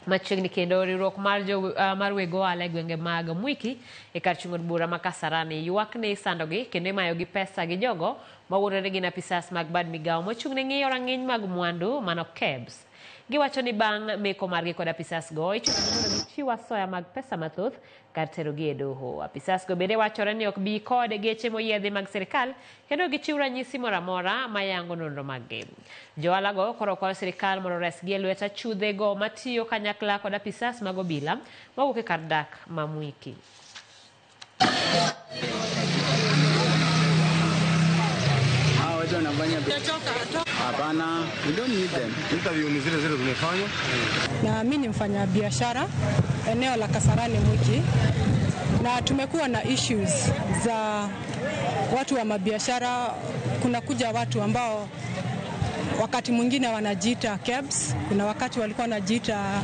Machiegni kendo riwruok mar jo mar weg ohala e gwenge mag Mwiki e kar chung' od bura ma Kasarani ywak ni isandogi kendo imayogi pesa gi jogo mawuondore ni gin apisas mag bad migawo mochung' ne ng'iyo rang'iny mag mwandu mano KEBS. Giwacho ni bang' meko margi kod apisas go ichunogi mondo gichiw asoya mag pesa mathoth kar terogi e doho. Apisas go bende wachore ni ok bi kod geche moyiedhi mag sirikal kendo ok gichiw ranyisi moro amora mayango nonro maggi. Johala go koro kwayo sirikal mondo oresgi e lwet achudhe go matiyo kanyakla kod apisas mag obila mawuok e kar dak ma Mwiki. Hawa watu wanafanya hapana, we don't need them. Interview ni zile zile tumefanya. Na mimi ni mfanya biashara eneo la Kasarani Mwiki, na tumekuwa na issues za watu wa mabiashara. Kuna kuja watu ambao wakati mwingine wanajiita KEBS, kuna wakati walikuwa wanajiita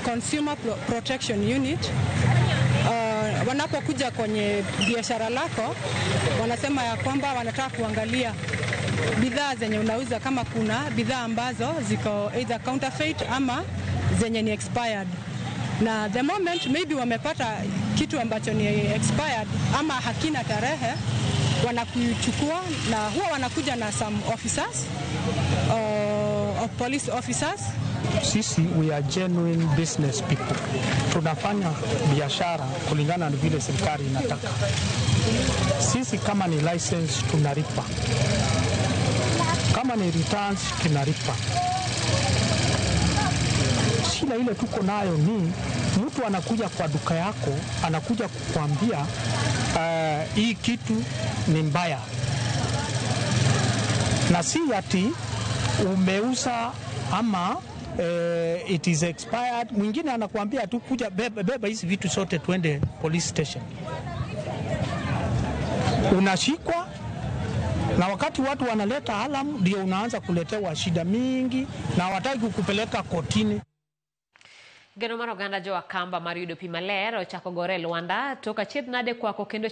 Consumer Protection Unit. Wanapokuja kwenye biashara lako wanasema ya kwamba wanataka kuangalia bidhaa zenye unauza, kama kuna bidhaa ambazo ziko either counterfeit ama zenye ni expired. Na the moment maybe wamepata kitu ambacho ni expired ama hakina tarehe, wanakuchukua na huwa wanakuja na some officers, police officers. Sisi we are genuine business people. Tunafanya biashara kulingana na vile serikali inataka. Sisi kama ni license tunalipa, kama ni returns tunalipa. Shida ile tuko nayo ni mtu anakuja kwa duka yako, anakuja kukuambia hii kitu ni mbaya, na si ati umeuza ama it is expired. Mwingine anakuambia tu kuja beba, beba hizi vitu zote tuende police station. Unashikwa na wakati watu wanaleta alarm ndio unaanza kuletewa shida mingi na hawataki kukupeleka kotini. Geno mar oganda jo Akamba mar yudo pi maler ochako gore e Lwanda tok achiedh nade kwako kendo